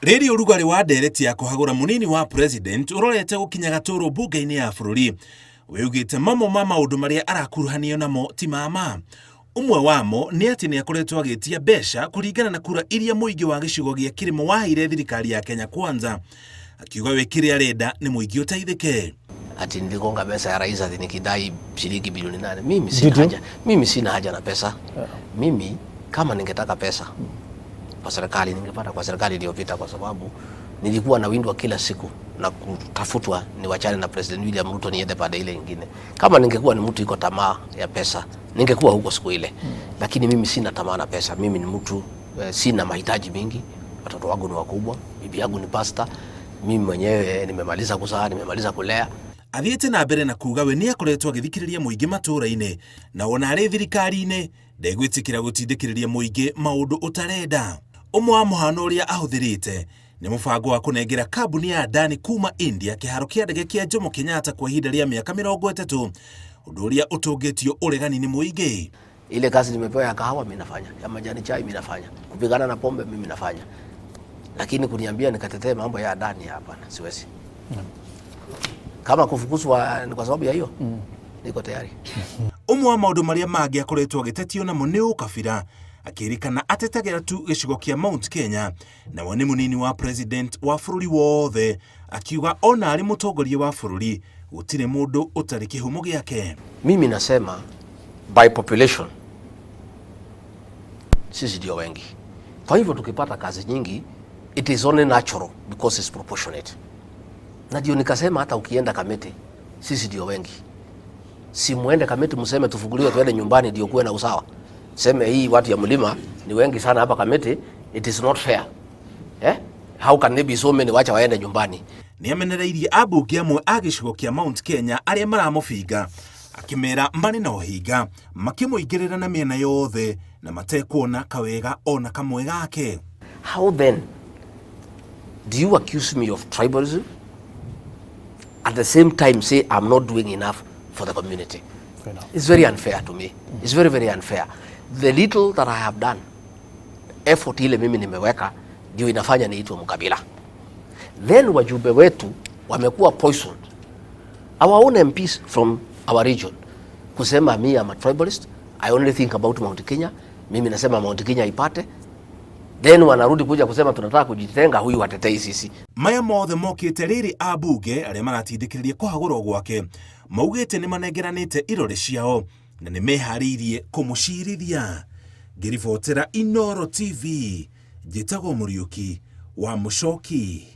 Rĩrĩ ũrugarĩ wa ndereti ya kũhagũra mũnini wa president ũrorete gũkinya gatũrũ mbunge-inĩ ya bũrũri, wĩugĩte mamwe ma maũndũ marĩa arakuruhanio namo ti ma ma. Ũmwe wamo nĩ atĩ nĩ akoretwo agĩtia mbeca kũringana na kura iria mũingĩ wa gĩcigo gĩa kĩrĩma waheire thirikari ya Kenya Kwanza, akiuga we kĩrĩa arenda nĩ mũingĩ ũteithĩke. Ati niligonga pesa ya rais ati nikidai shilingi bilioni 8. Mimi sina haja, mimi sina haja na pesa. Mimi kama ningetaka pesa kwa serikali ningepata kwa serikali iliyopita, kwa sababu nilikuwa nawindwa kila siku na kutafutwa niwachane na President William Ruto niende pande ile ingine. Kama ningekuwa ni mtu iko tamaa ya pesa ningekuwa huko siku ile. Lakini mimi sina tamaa na pesa. Mimi ni mtu sina mahitaji mingi. Watoto wangu ni wakubwa, bibi yangu ni pastor, mimi mwenyewe nimemaliza kuzaa, nimemaliza kulea. Athiĩte na mbere na kuga we nĩ akoretwo agĩthikĩrĩria mũingĩ matũũra-inĩ na ona arĩ thirikari-inĩ ndegwĩtĩkĩra gũtindĩkĩrĩria mũingĩ maũndũ ũtarenda. Ũmwe wa mũhano ũrĩa ahũthĩrĩte nĩ mũbango wa kũnengera kambuni ya Adani kuma India kĩharo kĩa ndege kĩa Jomo Kenyatta kwa ihinda rĩa mĩaka 30, ũndũ ũrĩa ũtũngĩtio ũregani nĩ mũingĩ. Ile kazi nimepewa ya kahawa mimi nafanya, ya majani chai mimi nafanya, kupigana na pombe mimi nafanya, lakini kuniambia nikatetee mambo ya Adani, hapana, siwezi. Kama kufukuzwa ni kwa sababu ya hiyo, niko tayari. Ũmwe wa maũndũ marĩa mangĩ akoretwo agĩtetio namo nĩ ũkabira, akĩrĩkana atetagĩra tu gĩcigo kĩa Mount Kenya na we nĩ mũnini wa president wa bũrũri wothe, akiuga ona arĩ mũtongoria wa bũrũri gũtirĩ mũndũ ũtarĩ kĩhumo gĩake. Mimi nasema by population sisi ndio wengi, kwa hivyo tukipata kazi nyingi it is only natural because it's proportionate. Na ndio nikasema hata ukienda Kamiti sisi ndio wengi, si muende Kamiti mseme tufunguliwe tuende nyumbani ndio kuwe na usawa. Seme hii watu ya mlima ni wengi sana hapa Kamiti, it is not fair. Eh? How can they be so many? Wacha waende nyumbani. Nĩ amenereirie ambunge amwe a gĩcigo kĩa Mount Kenya arĩa maramũbinga, akĩmera marĩ na ũhinga makĩmũingĩrĩra na mĩena yothe na matekuona kawega ona kamwe gake. How then do you accuse me of tribalism at the same time say I'm not doing enough for the community? Fair enough. It's very unfair to me. It's very, very unfair. The little that I have done, effort ile mimi nimeweka ndio inafanya niitwe mkabila. Then wajumbe wetu wamekuwa poisoned. Our own MPs from our region kusema me I'm a tribalist, I only think about Mount Kenya, mimi nasema Mount Kenya ipate. Then wanarudi kuja kusema tunataka kujitenga, huyu hatetei sisi. Maya mothe mokĩte rĩrĩ ambunge arĩa maratindĩkĩrĩria kũhagũrwo gwake maugĩte nĩ manengeranĩte irore ciao na nĩ meharĩirie kũmũcirithia. Ngĩribotera Inooro TV, njĩtagwo Mũriũki wa Mũcoki.